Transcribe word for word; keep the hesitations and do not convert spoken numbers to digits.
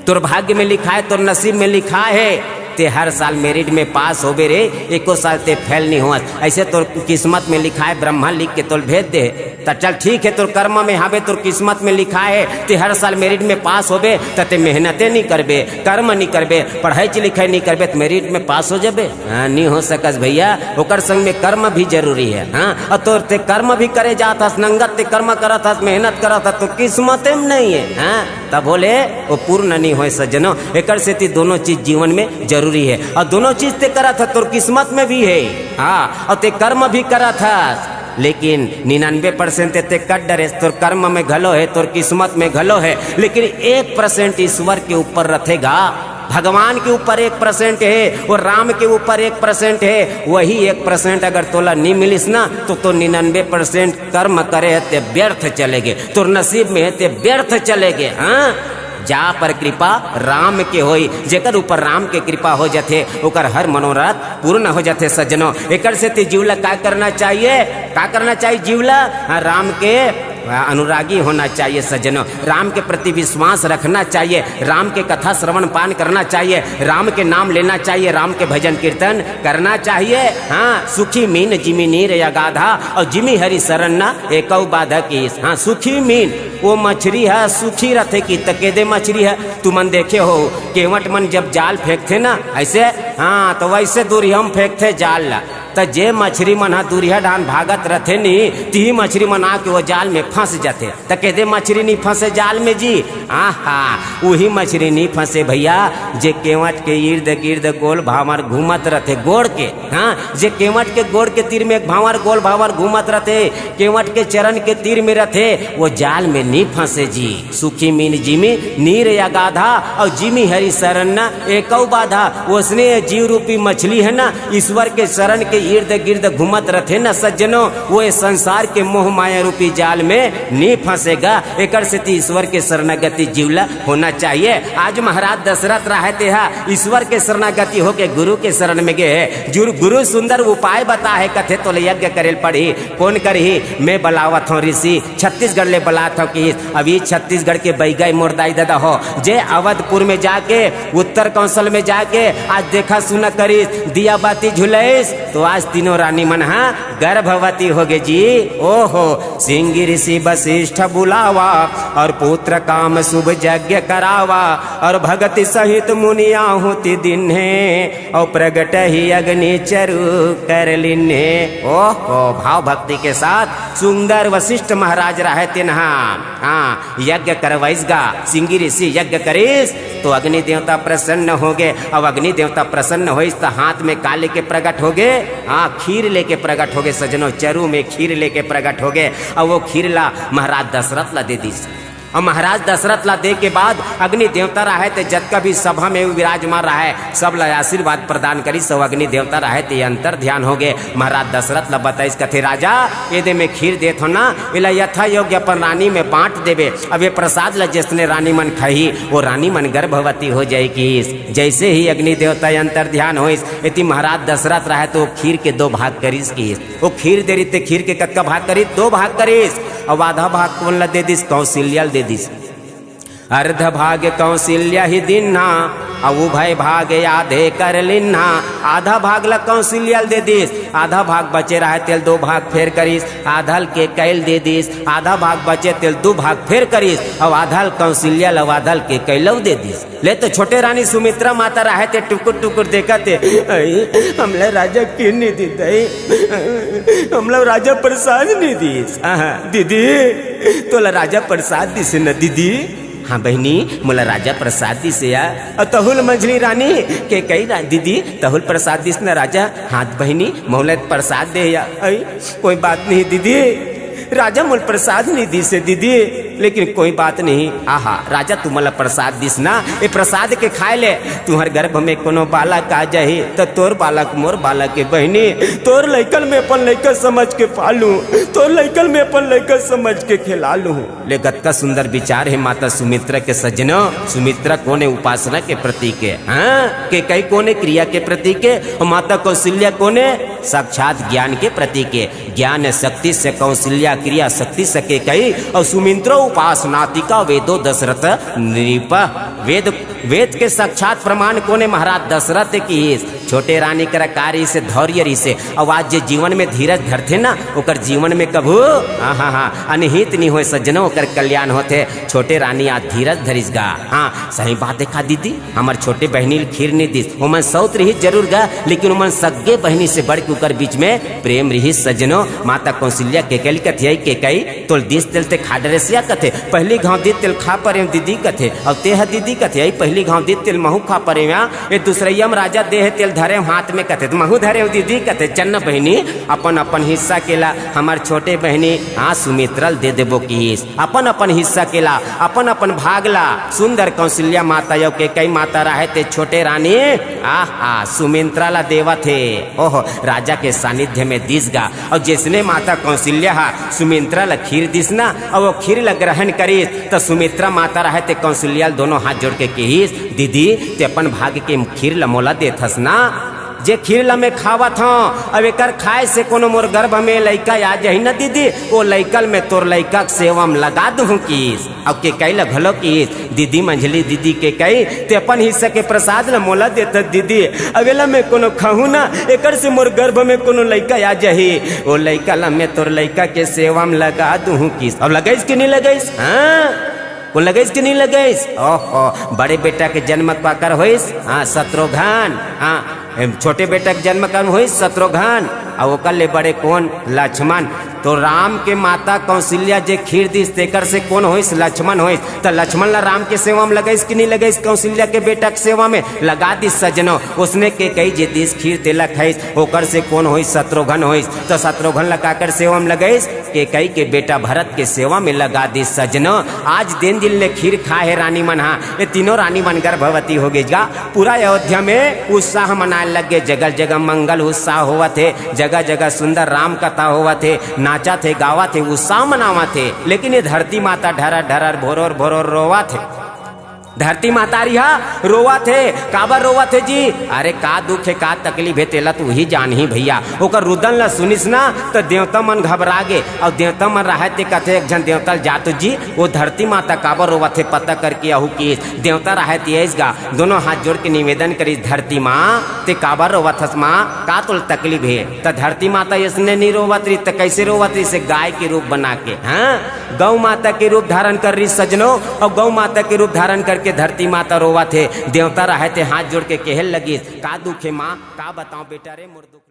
तोर भाग्य में लिखा है, तोर नसीब में लिखा है, ते हर साल मेरिट में पास होबे रे, एको साल ते फेल नहीं होवस। ऐसे तोर किस्मत में लिखा है, ब्रह्मा लिख के तोल भेज दे, त चल ठीक है, तोर कर्म में हाबे, तोर किस्मत में लिखा है, ते हर साल मेरिट में पास होबे, त ते मेहनते नहीं करबे, कर्म नहीं करबे, पढ़ाई च लिखाई नहीं करबे, त मेरिट में पास हो जाबे? हाँ, नहीं हो सकस भैया, ओकर संग में कर्म भी जरूरी है। हाँ, और तोर ते कर्म भी करे जात हस, नंगत ते कर्म करत हस, मेहनत करत हस, तो किस्मते में नहीं है। हाँ, तब बोले वो पूर्ण नहीं होय सज्जनो। एकर सेती दोनों चीज जीवन में जरूरी है, और दोनों चीज ते करत हस, तोर किस्मत में भी है। हाँ, और ते कर्म भी करत हस, लेकिन निन्यानवे परसेंट ते कट डरेस, तोर कर्म में घलो है, तोर किस्मत में घलो है, लेकिन एक परसेंट ईश्वर के ऊपर रथेगा, भगवान के ऊपर एक परसेंट है और राम के ऊपर एक परसेंट है। वही एक परसेंट अगर तोला नहीं मिलिस ना, तो तो निन्यानवे परसेंट कर्म करे है ते व्यर्थ चलेगे, तोर नसीब में है ते व्यर्थ चलेगे। हाँ, जा पर कृपा राम के होई, जेकर ऊपर राम के कृपा हो जाथे, ओकर हर मनोरथ पूर्ण हो जाथे सज्जनो। एकर सेती जीव ला का करना चाहिए? का करना चाहिए जीव ला? हाँ, राम के अनुरागी होना चाहिए सज्जनों, राम के प्रति विश्वास रखना चाहिए, राम के कथा श्रवण पान करना चाहिए, राम के नाम लेना चाहिए, राम के भजन कीर्तन करना चाहिए। हाँ, सुखी मीन जिमी नीर अगाधा, और जिमी हरि शरण न एकौ बाधा की। हाँ, सुखी मीन, वो मछरी है, सुखी रथे की तकेदे मछरी है। तुमन देखे हो, केवट मन जब जाल फेंकथे ना ऐसे, हाँ, तो वैसे दूरी हम फेंकथे जाल ला, त जे मछरी मन ह दूरिहा डाहन भागत रथे नी, तिही मछरी मन आके वो जाल में फंस जाथे। त कहिथे मछरी नी फंसे जाल में जी। आहा, उही मछरी नी फंसे भैया, जे केवट के इर्द गिर्द गोल भांवर घूमत रथे गोड़ के। हाँ, जे केवट के गोड़ के तीर में एक भांवर गोल भांवर घूमत रथे, केवट के चरण के तीर में रथे, वो जाल में नी फंसे जी। सुखी मीन जिमी नीर अगाधा, और जिमी हरि शरण न एकौ बाधा। ओसने ये जीव रूपी मछली है ना, ईश्वर के शरण के इर्द गिर्द घूमत रथे ना सज्जनों, वो ये संसार के मोह माया रूपी जाल में नी फंसेगा। एकर सेती ईश्वर के शरणागति जीव ला होना चाहिए। आज महाराज दशरथ राहे तेहा ईश्वर के शरणागति होके गुरु के शरण में गे है। जुर-, गुरु सुंदर उपाय बता है, कथे तोले यज्ञ करेल पड़ही। कोन करही? मैं बलावत हूँ ऋषि, छत्तीसगढ़ ले बलात हूँ कि अभी छत्तीसगढ़ के बैगई मोर दाई ददा हो, जे अवधपुर में जाके, उत्तर कौशल में जाके आज देखा सुना करिस, दिया बाती झुलइस, तो आज तीनों रानी मन हा गर्भवती होगे जी। ओहो, सिंगी ऋषि वशिष्ठ बुलावा, और पुत्र काम शुभ यज्ञ करावा, और भगति सहित मुनि आहुति दिन्हे, और प्रगट ही अग्नि चरु कर लिन्हे। ओहो, भाव भक्ति के साथ सुंदर वशिष्ठ महाराज रहे तिनहा, हाँ, यज्ञ करवाइस गा, सिंगी ऋषि यज्ञ करिस, तो अग्नि देवता प्रसन्न होगे। अब अग्नि देवता प्रसन्न होइस, तो हाथ में का लेके प्रगट होगे? हाँ, खीर लेके प्रगट होगे सज्जनों, चरु में खीर लेके प्रगट होगे। अब वो खीर ला महाराज दशरथ ला दे दिस। अब महाराज दशरथ ला दे के बाद अग्नि देवता रहे ते जतका भी सभा में विराजमान रहे, सब ला आशीर्वाद प्रदान करिस। अउ अग्नि देवता रहे ते अंतर ध्यान होगे। महाराज दशरथ ला बताइस, कथे, राजा, एदे में खीर देत हो ना, एला यथा योग्य अपन रानी में बांट देबे। अब ये प्रसाद ला जैसने रानी मन खाही, वो रानी मन गर्भवती हो जाए किहिस। जैसे ही अग्नि देवता अंतर ध्यान होइस, एती महाराज दशरथ रहे तो वो खीर के दो भाग करिस किहिस। वो खीर दे रहिस ते खीर के कतका भाग करिस? दो भाग करिस। अब आधा भाग कोन ला दे दिस? कौशल्या ला दे दिस। अर्ध भाग कौशल्या ही दिन्हा, अउ उभय भाग आधे कर लिन्हा। आधा भाग ला कौशल्या ला दे दिस, आधा भाग बचे रहे तेल दो भाग फेर करिस, आधा ल कैकई ल दे दिस, आधा भाग बचे तेल दो भाग फेर करिस, अउ आधा ल कौशल्या ल, अउ आधा ल कैकई ल दे दिस। ले तो छोटे रानी सुमित्रा माता रहे ते टुकुर टुकुर देखत हे, "अई, हमला राजा खीर नी दिस, अई, हमला राजा प्रसाद नी दिस।" आहा, दीदी, तोला राजा प्रसाद दिस न दीदी? हाँ बहिनी, मोला राजा प्रसाद दिस या। अउ तहुल मंझली रानी, कैकई रा-, दीदी, तहुल प्रसाद दिस न राजा? हाँ बहिनी, मोला प्रसाद दे या। अई, कोई बात नहीं दीदी, राजा मोला प्रसाद नहीं दिस हे दीदी, लेकिन कोई बात नहीं। आहा, राजा तुमला प्रसाद दिस ना, ए प्रसाद के खाए ले तुहर गर्भ में कोनो बालक आ जाही, त तोर बालक मोर बालक हे बहिनी। तोर लइकन में अपन लइका समझ के पालू, तोर लइकन में अपन लइका समझ के खेला लू। ले कतका सुंदर विचार हे माता सुमित्रा के सज्जनो। सुमित्रा कोने? उपासना के प्रतीक हे, हाँ? कैकई कोने? क्रिया के प्रतीक हे। अउ माता कौशल्या कोने? साक्षात ज्ञान के प्रतीक हे। ज्ञान शक्ति से कौशल्या, क्रिया शक्ति से कैकई, अउ सुमित्रा उपासनात्मिका वेदो दशरथ नृप। वेद वेद के साक्षात प्रमाण कोने महाराज दशरथ किहिस। छोटे रानी करा का रहिसे, धौर्य रहिसे। अउ आज जे जीवन में धीरज धरथे ना, ओकर जीवन में कभू, हाँ, हाँ, हाँ, अनहित नहीं होय सज्जनो, ओकर कल्याण होथे। छोटे रानी आज धीरज धरिस गा। हाँ, सही बात हे का दीदी, हमर छोटे बहिनी ल खीर नहीं दिस, ओमन सौत रहिस जरूर गा, लेकिन ओमन सग्गे बहिनी से बढ़ के ओकर बीच में प्रेम रहिस सज्जनो। माता कौशल्या केकई ल कथे, "अई केकई, तोल दिस तेल ते खा डरेस या?" कथे, "पहली घांव दिस तेल खा परेंव दीदी," कथे। अउ ते ह दीदी कथे, "अई पहली घांव दिस तेल महू खा परेंव या, ए दूसरइया म राजा दे हे तेल धरेंव हाथ में," कथे, "त महू धरेंव दीदी," कथे। चल न बहिनी, अपन अपन हिस्सा के ला हमर छोटे बहिनी, हाँ, सुमित्रा ल दे देबो किहिस। अपन अपन हिस्सा के ला, अपन अपन भाग ला सुंदर कौशल्या माता अउ केकई माता रहय ते छोटे रानी, आहा, सुमित्रा ला देवत हे। ओहो, राजा के सानिध्य में दिस गा। अउ जइसने माता कौशल्या हा सुमित्रा ला खीर दिस ना, अउ वो खीर ला ग्रहण करिस, त सुमित्रा माता रहय ते कौशल्या ल दोनों हाथ जोड़ के किहिस, "दीदी, ते अपन भाग के खीर ला मोला देथस ना?" जे खीर ल मैं खावत हंव, अब एकर खाए से कोनो मोर गर्भ में लइका आ जाही न दीदी, ओ लइका ल मैं तोर लइका के सेवा म लगा दूहूं किहिस। अउ केकई ल घलो किहिस, "दीदी, मंझली दीदी केकई, ते अपन हिस्सा के प्रसाद ल मोला देथस दीदी, अब एला मैं कोनो खाहूं ना, एकर से मोर गर्भ में कोनो लइका आ जाही, ओ लइका ल मैं तोर लइका के सेवा म लगा दूहूं किहिस।" अब लगइस कि नहीं लगइस? हाँ? वो लगइस कि नहीं लगइस? ओहो, बड़े बेटा के जन्म काकर होइस? हाँ, शत्रुघ्न। हाँ, एम, छोटे बेटा के जन्म काकर होइस? शत्रुघ्न। अउ ओकर ले बड़े कोन? लक्ष्मण। तो राम के माता कौशल्या जे खीर दिस, तेकर से कोन होइस? लक्ष्मण होइस। त लक्ष्मण ला राम के सेवा में लगइस कि नहीं लगइस? कौशल्या के बेटा के सेवा में लगा दिस सज्जनो। ओसने केकई जे दिस खीर तेला खाइस, ओकर से कोन होइस? शत्रुघ्न होइस। त शत्रुघ्न ला काकर सेवा में लगइस? केकई के बेटा भरत के सेवा में लगा दिस सज्जनो। आज दिन दिन ले खीर खाए हे रानी मन हा, ये तीनों रानी मन गर्भवती हो गइस गा। पूरा अयोध्या में उत्साह मनाए लग गे, जगह जगह मंगल उत्साह होवत हे, जगह जगह सुंदर राम कथा होवत हे, नाचत हे, गावत हे, उत्साह मनावत हे। लेकिन ये धरती माता ढरर ढरर भोरोर भोरोर रोवत हे। धरती महतारी हा रोवत हे। काबर रोवत हे जी? अरे का दुख हे, का तकलीफ हे, तेला तो उही जानही भइया। ओकर रुदन ला सुनिस ना, त देवता मन घबरा गे। अउ देवता मन रहय ते कथे, "एक झन देवता ल जा तो जी, वो धरती माता काबर रोवत हे, पता करके आहू किहिस।" देवता रहय ते अइस गा, दोनों हाथ जोड़ के निवेदन करिस, "धरती माँ, ते काबर रोवत हस माँ? का तोल तकलीफ हे?" त धरती माता अइसने नहीं रोवत रहिस, त कइसे रोवत रहिस? गाय के रूप बना के, हाँ? गौ माता के रूप धारण कर रहिस सज्जनो, अउ गौ माता के रूप धारण करके धरती माता रोवत हे। देवता रहय ते हाथ जोड़ के केहे लगिस, "का दुख हे माँ, का बतावं बेटा रे मोर दुख।"